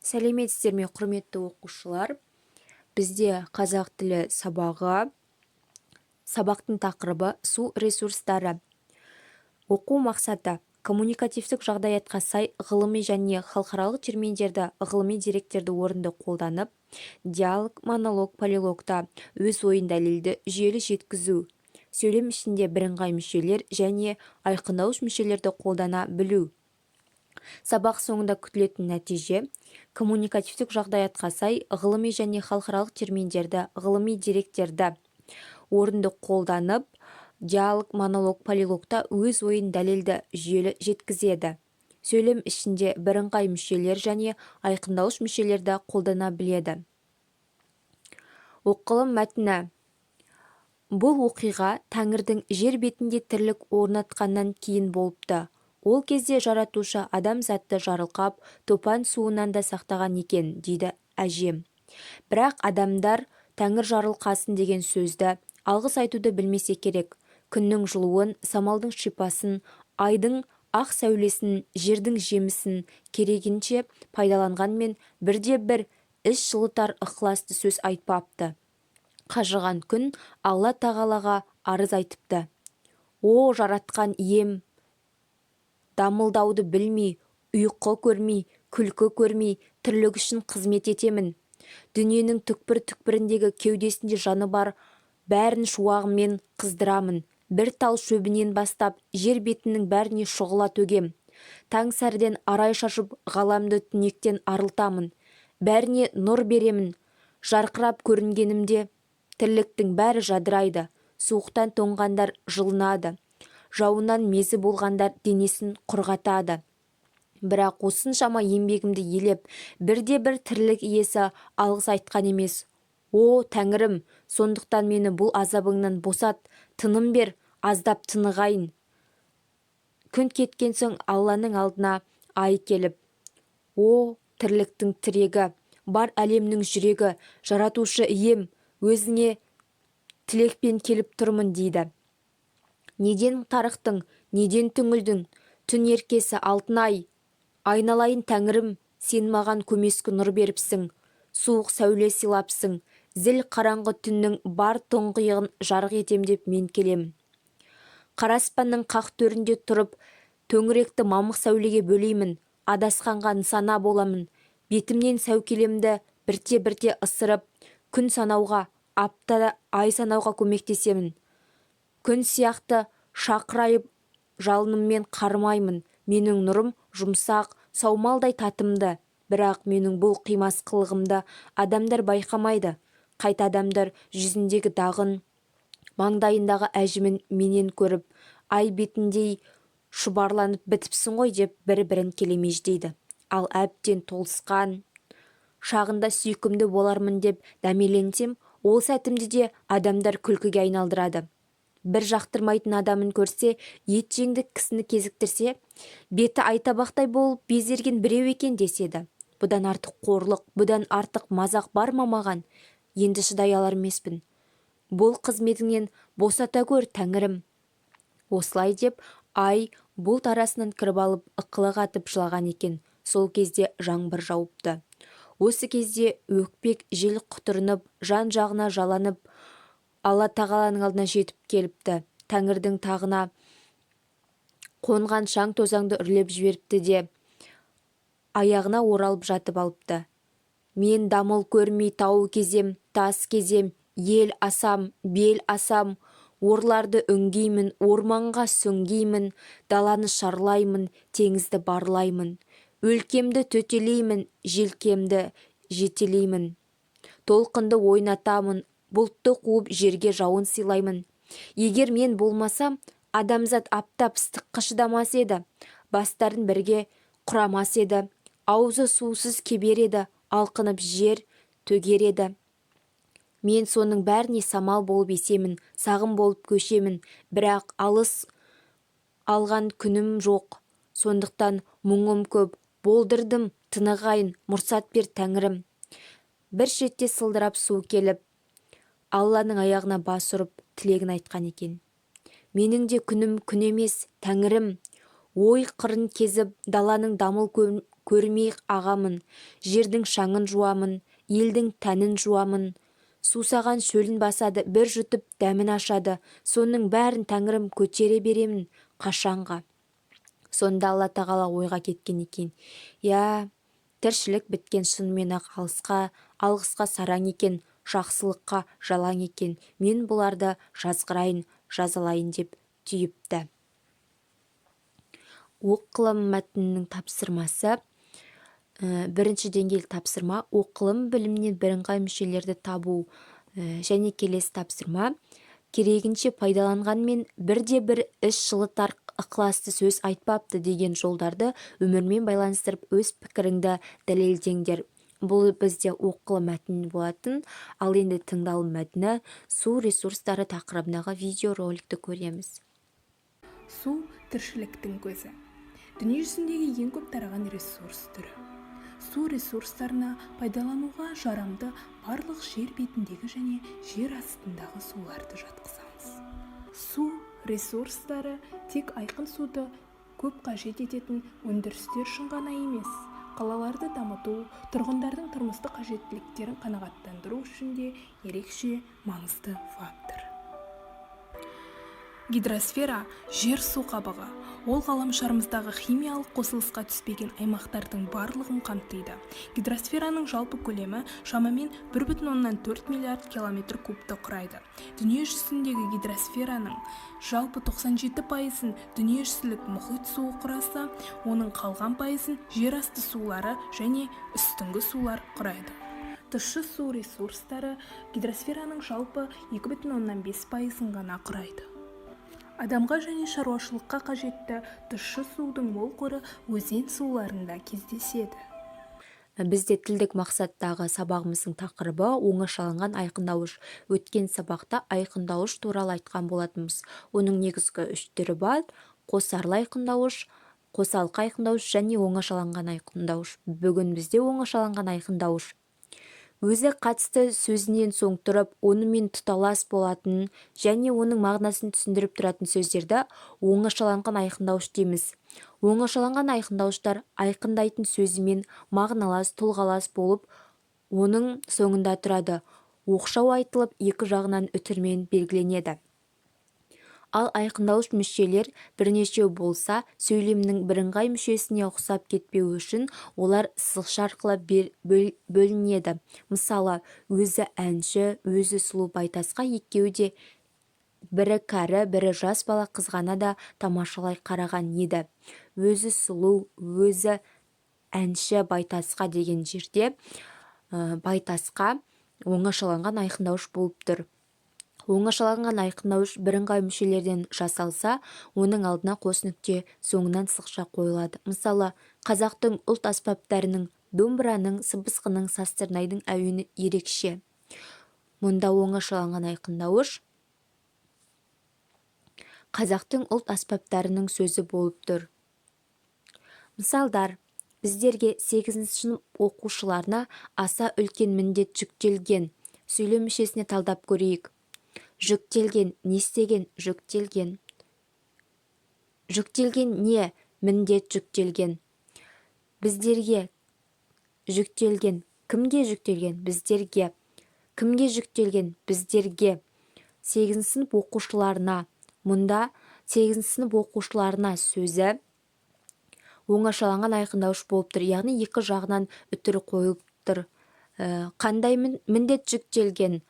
Сәлеметсіздер ме, құрметті оқушылар! Бізде қазақ тілі сабағы. Сабақтың тақырыбы: су ресурстары. Оқу мақсаты: коммуникативтік жағдаятқа сай ғылыми және халықаралық терминдерді, ғылыми деректерді орынды қолданып, диалог, монолог, полилогта өз ойын дәлелді, жүйелі жеткізу, сөйлем ішінде бірыңғай мүшелер және айқындауыш мүшелерді қолдана білу. Сабақ соңында күтілетін нәтиже: коммуникативтік жағдаятқа сай ғылыми және халықаралық терминдерді, ғылыми деректерді орынды қолданып, диалог, монолог, полилогта өз ойын дәлелді, жүйелі жеткізеді, сөйлем ішінде бірыңғай мүшелер және айқындауыш мүшелерді қолдана біледі. Оқылым мәтіні. Бұл оқиға Тәңірдің жер бетінде тірлік орнатқаннан кейін болыпты. Ол кезде Жаратушы адамзатты жарылқап, топан суынан да сақтаған екен, дейді әжем. Бірақ адамдар Тәңір жарылқасын деген сөзді, алғыс айтуды білмесе керек. Күннің жылуын, самалдың шипасын, айдың ақ сәулесін, жердің жемісін керегінше пайдаланғанмен, бірде-бір іш жылытар ықыласты сөз айтпапты. Қажыған күн Алла тағалаға арыз айтыпты: «О, Жаратқан ием, дамылдауды білмей, ұйқы көрмей, күлкі көрмей, тірлік үшін қызмет етемін. Дүниенің түкпір-түкпіріндегі кеудесінде жаны бар бәрін шуағыммен қыздырамын. Бір тал шөбінен бастап, жер бетінің бәріне шұғыла төгем. Таң сәріден арай шашып, ғаламды түнектен арылтамын. Бәріне нұр беремін. Жарқырап көрінгенімде тірліктің бәрі жадырайды, суықтан тоңғандар жылынады, жауыннан мезі болғандар денесін құрғатады. Бірақ осыншама еңбегімді елеп, бірде-бір тірлік иесі алғыс айтқан емес. О, Тәңірім, сондықтан мені бұл азабыңнан босат, тыным бер, аздап тынығайын». Күн кеткен соң Алланың алдына Ай келіп: «О, тірліктің тірегі, бар әлемнің жүрегі, Жаратушы ием, өзіңе тілекпен келіп тұрмын», – дейді. «Неден тарықтың, неден түңілдің, түн еркесі, алтын ай?» «Айналайын Тәңірім, сен маған көмескі нұр беріпсің, суық сәуле сыйлапсың. Зіл қараңғы түннің бар тұңғиығын жарық етем деп мен келемін. Қара аспанның қақ төрінде тұрып, төңіректі мамық сәулеге бөлеймін, адасқанға нысана боламын. Бетімнен сәукелемді бірте-бірте ысырып, күн санауға, апта, ай санауға көмектесемін. Күн сияқты шақырайып жалыныммен қармаймын. Менің нұрым жұмсақ, саумалдай татымды. Бірақ менің бұл қимас қылығымды адамдар байқамайды. Қайта адамдар жүзіндегі дағын, маңдайындағы әжімін менен көріп, ай бетіндей шұбарланып бітіпсің ғой деп бір-бірін келемеждейді. Ал әбден толысқан шағында сүйкімді болармын деп дәмеленсем, ол сәтімді де адамдар күлкіге айналдырады. Бір жақтырмайтын адамын көрсе, ет жеңді кісіні кезіктірсе, беті айтабақтай болып безерген біреу екен деседі. Бұдан артық қорлық, бұдан артық мазақ бар ма маған? Енді шыдай алар емеспін. Бұл қызметіңнен босата гөр, Тәңірім». Осылай деп, Ай бұлт арасынан кіріп алып, ықылық атып жылаған екен. Сол кезде жаңбыр жауыпты. Осы кезде өкпек жел құтырынып, жан-жағына жаланып, Алла тағаланың алдына жетіп келіпті. Тәңірдің тағына қонған шаң тозаңды үрлеп жіберіпті де, аяғына оралып жатып алыпты. «Мен дамыл көрмей тау кезем, тас кезем, ел асам, бел асам, орларды үңгимін, орманға сүңгимін, даланы шарлаймын, теңізді барлаймын, өлкемді төтелеймін, желкемді жетелеймін, толқынды ойнатамын, бұлтты қуып, жерге жауын сыйлаймын. Егер мен болмасам, адамзат аптап ыстыққа шыдамас еді, бастарын бірге құрамас еді, аузы сусыз кебер еді, алқынып жер төгер еді. Мен соның бәріне самал болып есемін, сағым болып көшемін. Бірақ алыс алған күнім жоқ, сондықтан мұңым көп. Болдырдым, тынығайын, мұрсат бер, Тәңірім». Бір шетте сылдырап су келіп, Алланың аяғына бас ұрып, тілегін айтқан екен: «Менің де күнім күн емес, Тәңірім. Ой қырын кезіп, даланың дамыл Көрмей ағамын, жердің шаңын жуамын, елдің тәнін жуамын. Сусаған шөлін басады, бір жұтып дәмін ашады. Соның бәрін, Тәңірім, көтере беремін қашанға? Сонда Алла Тағала ойға кеткен екен: «Иә, тіршілік біткен шынымен-ақ алғысқа сараң екен, жақсылыққа жалаң екен. Мен бұларды жазғырайын, жазалайын», – деп түйіпті. Оқылым мәтінінің тапсырмасы. Бірінші деңгейлі тапсырма: оқылым білімінен бірыңғай мүшелерді табу. Және келесі тапсырма: «Керегінше пайдаланғанмен, бірде-бір іш жылытар ықыласты сөз айтпапты» деген жолдарды өмірмен байланыстырып, өз пікіріңді дәлелдеңдер. Бұл бізде оқылым мәтіні болатын. Ал енді тыңдалым мәтіні, су ресурстары тақырыбындағы видеороликті көреміз. Су – тіршіліктің көзі, дүние жүзіндегі ең көп тараған ресурс түрі. Су ресурстарына пайдалануға жарамды барлық жер бетіндегі және жер астындағы суларды жатқызамыз. Су ресурстары тек айқын суды көп қажет ететін өндірістер үшін ғана емес, қалаларды дамыту, тұрғындардың тұрмыстық қажеттіліктерін қанағаттандыру үшін де ерекше маңызды фактор. Гидросфера – жер су қабығы. Ол ғаламшарымыздағы химиялық қосылысқа түспеген аймақтардың барлығын қамтиды. Гидросфераның жалпы көлемі шамамен 1,4 миллиард километр кубты құрайды. Дүние жүзіндегі гидросфераның жалпы 97 пайызын дүниежүзілік мұхит суы құраса, оның қалған пайызын жер асты сулары және үстіңгі сулар құрайды. Тұщы су ресурстары гидросфераның жалпы 2,5 пайызын ғана құрайды. Адамға және шаруашылыққа қажетті тұщы судың мол қоры өзен суларында кездеседі. Бізде тілдік мақсаттағы сабағымыздың тақырыбы – оңашаланған айқындауыш. Өткен сабақта айқындауыш туралы айтқан болатынбыз. Оның негізгі үш түрі бар: қосарлы айқындауыш, қосалқы айқындауыш және оңашаланған айқындауыш. Бүгін бізде оңашаланған айқындауыш. Өзі қатысты сөзінен соң тұрып, онымен тұталас болатын және оның мағынасын түсіндіріп тұратын сөздерді оңашаланған айқындауыш дейміз. Оңашаланған айқындауыштар айқындайтын сөзімен мағыналас, тұлғалас болып, оның соңында тұрады, оқшау айтылып, екі жағынан үтірмен белгіленеді. Ал айқындауыш мүшелер бірнешеу болса, сөйлемнің бірыңғай мүшесіне ұқсап кетпеуі үшін олар сызықша арқылы бөлінеді. Мысалы, өзі әнші, өзі сұлу Байтасқа екеуі де, бірі кәрі, бірі жас бала қызғана да тамашалай қараған еді. Өзі сұлу, өзі әнші Байтасқа деген жерде Байтасқа оңашаланған айқындауыш болып тұр. Оңашаланған айқындауыш бірыңғай мүшелерден жасалса, оның алдына қос нүкте, соңынан сызықша қойылады. Мысалы, қазақтың ұлт аспаптарының домбыраның, сыбызғының, сазсырнайдың әуені ерекше. Мұнда оңашаланған айқындауыш қазақтың ұлт аспаптарының сөзі болып тұр. Мысалдар: Біздерге, 8 сынып оқушыларына, аса үлкен міндет жүктелген. Сөйлем мүшесіне талдап көрейік. Жүктелген не істеген? Жүктелген. Жүктелген не? Міндет жүктелген. Біздерге жүктелген. Кімге жүктелген? Біздерге. Кімге жүктелген? Біздерге. 8 сынып оқушыларына. Мұнда 8 сынып оқушыларына сөзі оңашаланған айқындауыш болып тұр, яғни екі жағынан үтір қойылып тұр. Қандай міндет жүктелген?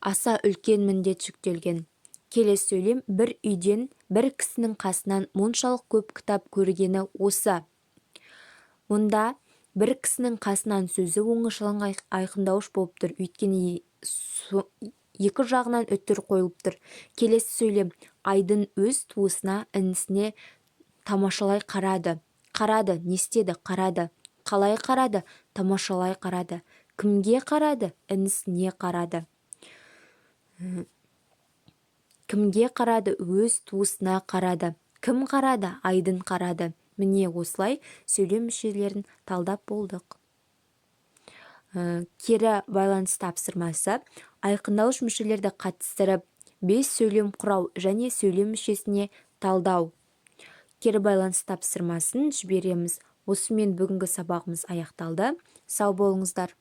Аса үлкен міндет жүктелген. Келесі сөйлем: Бір үйден, бір кісінің қасынан мұншалық көп кітап көргені осы. Мұнда бір кісінің қасынан сөзі оңашаланған айқындауыш болып тұр, өйткені екі жағынан үтір қойылып тұр. Келесі сөйлем: Айдын өз туысына, інісіне тамашалай қарады. Қарады не істеді? Қарады. Қалай қарады? Тамашалай қарады. Кімге қарады? Інісіне қарады. Кімге қарады? Өз туысына қарады. Кім қарады? Айдын қарады. Міне, осылай сөйлем мүшелерін талдап болдық. Кері байланыс тапсырмасы: айқындауыш мүшелерді қатыстырып, 5 сөйлем құрау және сөйлем мүшесіне талдау. Кері байланыс тапсырмасын жібереміз. Осымен бүгінгі сабағымыз аяқталды. Сау болыңыздар.